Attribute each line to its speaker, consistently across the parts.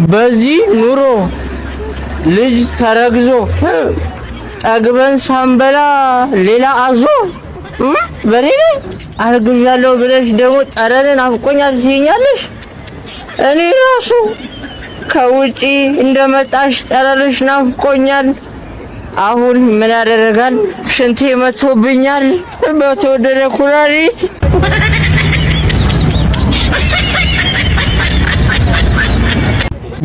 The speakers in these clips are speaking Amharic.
Speaker 1: በዚህ ኑሮ ልጅ ተረግዞ ጠግበን ሳንበላ ሌላ አዞ በኔ ላይ አርግዣለሁ ብለሽ ደግሞ ጠረንን አፍቆኛል ትይኛለሽ። እኔ ራሱ ከውጪ እንደመጣሽ ጠረንሽ ናፍቆኛል። አሁን ምን ያደረጋል? ሽንቴ መጥቶብኛል በተወደደ ኩላሊት።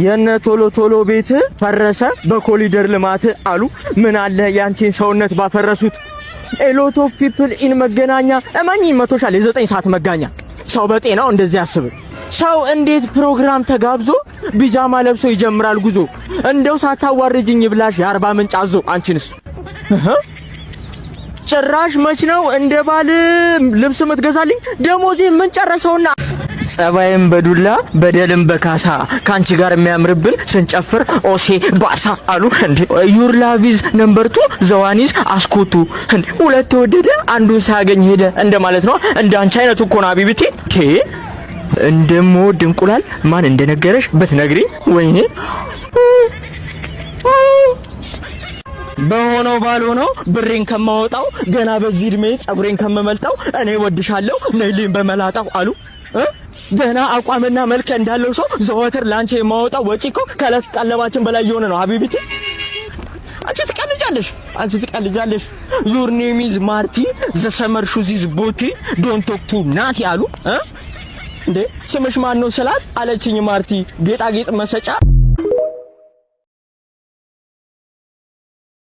Speaker 2: የነ ቶሎ ቶሎ ቤት ፈረሰ በኮሪደር ልማት አሉ። ምን አለ ያንቺን ሰውነት ባፈረሱት። A lot of people in መገናኛ፣ እመኚ መቶሻል። የ9 ሰዓት መጋኛ። ሰው በጤናው እንደዚህ ያስብ። ሰው እንዴት ፕሮግራም ተጋብዞ ቢጃማ ለብሶ ይጀምራል ጉዞ? እንደው ሳታዋርጅኝ ብላሽ የአርባ ምንጭ አዞ። አንቺንስ ጭራሽ መች ነው እንደ ባል ልብስ የምትገዛልኝ? ደሞዜ ምን ጨረሰውና?
Speaker 1: ጸባይም በዱላ በደልም በካሳ፣ ካንቺ ጋር የሚያምርብን ስንጨፍር ኦሴ ባሳ አሉ። እንዴ፣ your love is number two, the one is አስኮቱ። እንዴ፣ ሁለት ወደደ አንዱን ሳያገኝ ሄደ እንደማለት ነው። እንደ አንቺ አይነቱ እኮ ነው አቢብቴ። እንደምወድ እንቁላል ማን እንደነገረሽ ብትነግሪኝ። ወይኔ፣
Speaker 2: በሆነው ባልሆነው ብሬን ከማወጣው፣ ገና በዚህ እድሜ ጸጉሬን ከምመልጠው፣ እኔ ወድሻለሁ ነይልኝ በመላጣው አሉ። ገና አቋምና መልክ እንዳለው ሰው ዘወትር ላንቺ የማወጣው ወጪ እኮ ከዕለት ቀለባችን በላይ የሆነ ነው። ሀቢቢቲ፣ አንቺ ትቀልጃለሽ፣ አንቺ ትቀልጃለሽ። Your name is ማርቲ, the summer shoes is ቦቲ, don't talk to ናቲ አሉ። እንዴ፣ ስምሽ ማን ነው ስላት አለችኝ ማርቲ ጌጣጌጥ መሰጫ።